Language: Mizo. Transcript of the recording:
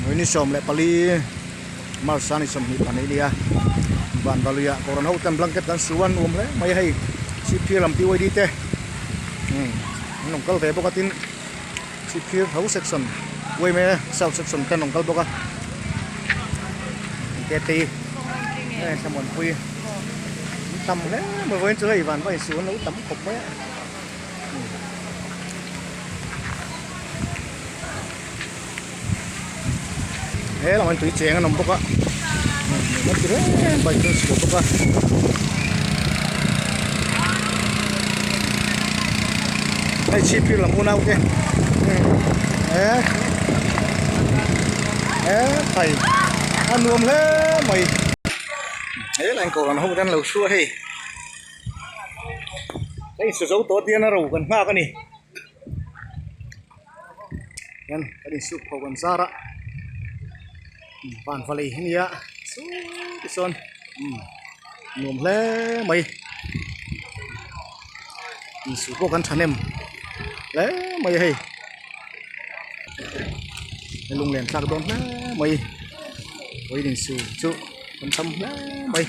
Ni 14 March a ni 22 nia van valuiah kawran ho ten blanket an su a nuam hle mai a hei chhipphir lam PYD te umm an rawn kal ve bawk a tin chhipphir tho section yma south section te an rawn kal bawk a te te thlamuanpui an tam hle mai vawiin chu hei van va insu an lo tam khawp mai a. He lamah hian tui cheng an awm bawk a an ti reng bike chu an chhuah bawk a hei chhipphir lam unau te he he thai a nuam hle mai he lah in kohhran ho te an lo thu a hei. Hei su zo tawh atian a ro kan nghak a ni hian kan insuk pho kan zar a van va lei hi nia tichuan umm nuam hle mai insuh pawh kan thahnem hle mai a hei lunglen thlak dawn hle mai vawiin insuh chu kan tham hle mai.